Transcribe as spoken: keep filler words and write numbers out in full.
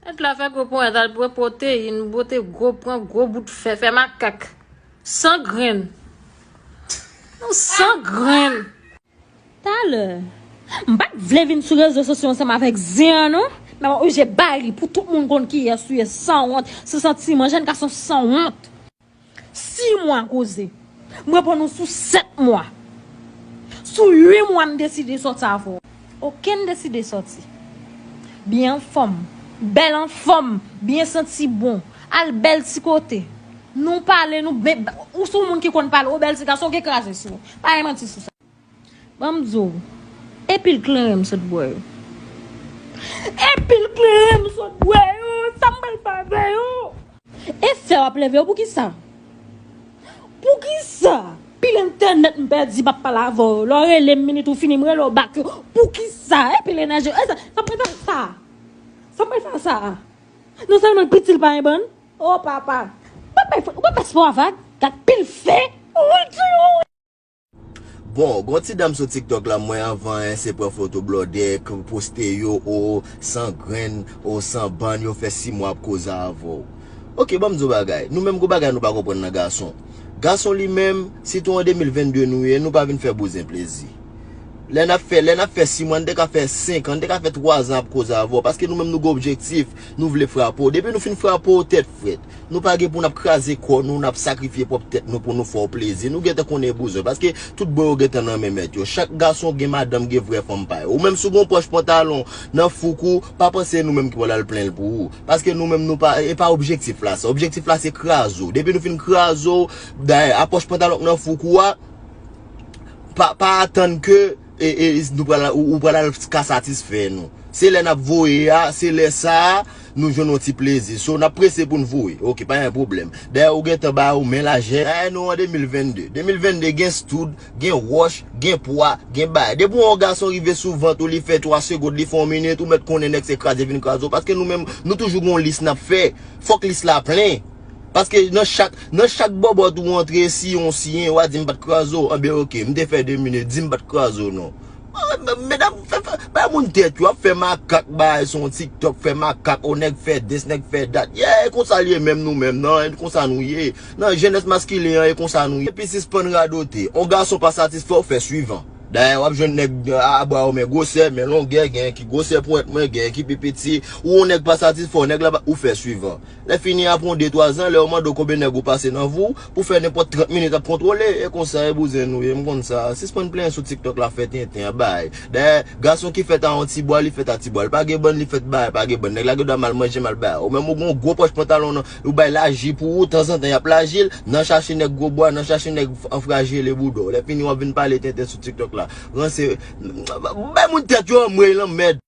Nèg la fè gwo ponyèt al pran pwoteyin, pote gwo, pran gwo bout fè, fè makak. San grenn. San grenn. Talè, m pa t vle vin sou rezo sosyo ansanm avèk zen an, non. Men mwen oblije bay li pou tout moun konn kiyès ou ye, sanwont, san santiman, jèn gason sanwont. Sis mwa koze. M reponn ou sou sèt mwa. Sou uit mwa m deside sòti avè w. Oke, m deside sòti. Byen anfòm, bèl anfòm, byen santi bon, al bèl ti kote. Nou pale, nou be-, ou se yon moun ki konn pale, ou bèl ti gason, gen kraze sou ou. Pa gen manti sou sa. Ban m di w, e pil kleren m sot bwè yo. E pil kleren m sot bwè yo, sa m pral fè avè yo? E fè w ap leve yo poukisa? Poukisa? Pil entènèt m pèdi, m ap pale avè w. Lè w rele m minit ou fini, m rele w bak yo. Poukisa? E pil enèji. E sa, sa m pral fè sa? Sa m pral fè sa? Non sèlman l piti, l pa gen bann. O papa. Ou pa bay, ou pa bay spò a vag. Gad pil fè. Ou di yo. Bon, gon ti dam sou TikTok la, mwen anvan en se pran foto blòdè, k- poste yo, o san grenn, o san bann, yo fè sis mwa ap koze avè w. Oke, ban m di w bagay. Nou menm gon bagay nou pa konprann nan gason. Gason li menm, sitou an de mil venn de nou ye, nou pa vin fè bouzen plezi. Lè n ap fè, lè n ap fè sis mwa, n te ka fè senk an, n te ka fè twa zan ap koze avè w, paske nou menm nou gen objektif, nou vle frape w. Depi nou fin frape w, tèt frèt. Nou pa gen pou n ap kraze kò nou, n ap sakrifye pwòp tèt nou pou nou fè w plezi. Nou gentan konnen bouzen, paske tout bò yo gentan nan men mèt yo. Chak gason gen madanm, gen vrè fanm pa yo. Ou menm si w gen yon pòch pantalon nan fouk ou, pa panse nou menm ki pral al plen l pou ou. Paske nou menm nou pa, e pa objektif la sa. Objektif la se kraze w. Depi nou fin kraze w, dayè, a pòch pantalon k nan fouk ou a, pa, pa atann ke e, e, nou pral, ou, ou pral al ka satisfè nou. Se lè n ap voye a, se lè sa a, nou jwenn yon ti plezi. So, n ap prese pou n voye. Oke, pa gen pwoblèm. Dayè, ou gentan ba ou men lajè. Dayè, nou an de mil venn de. De mil venn de gen stoud, gen wòch, gen pwa, gen bagay. Depi yon gason rive sou vant ou, li fè twa segonn, li fè yon minit, ou mèt konnen nèg se kraze vin kraze w. Paske nou menm, nou toujou gen yon lis n ap fè. Fòk lis la plen. Paske nan chak, nan chak bòbòt ou antre, si yon siyen, w a di m pa t kraze w. Anben oke, m te fè de minit, di m pa t kraze w non. Ah, men- medam, fè, fè, bay moun tèt yo, ap fè makak bay sou yon TikTok, fè makak, o nèg fè dis, nèg fè dat. Yeah, e konsa l ye menm nou menm, non, e konsa nou ye. Nan jenès maskilen an, e konsa nou ye. Epi sispann radote. On gason pa satisfè w, fè swivan. Dayè, w ap jwenn nèg a bwa yo men gwosè, men longè, gen ki gwosè pwent mwen, gen ki pi piti. Ou on nèg pa satisfè w, nèg la pa, ou fè swivan. Lè fini apre yon de twa zan, lè yo mande w konbyen nèg ou pase nan vi w, pou fè nenpòt trant minit ap kontwole, e konsa e bouzen nou ye, m konn sa. Sispann plenyen sou TikTok la, fè tenten an bay. Dayè, gason ki fèt a yon ti bwa, li fèt a ti bwa. Li pa gen bann, li fèt bay, pa gen bann. Nèg la gen dwa mal manje, mal bay. Ou menm ou gen yon gwo pòch pantalon nan, ou bay laji pou ou, tanzantan y ap laji l, nan chache nèg gwo bwa, nan chache nèg f- an frajele bouda w. Lè fini w ap vin pale tenten sou TikTok la. Ranse, bay moun tèt yo anmwey lanmèd.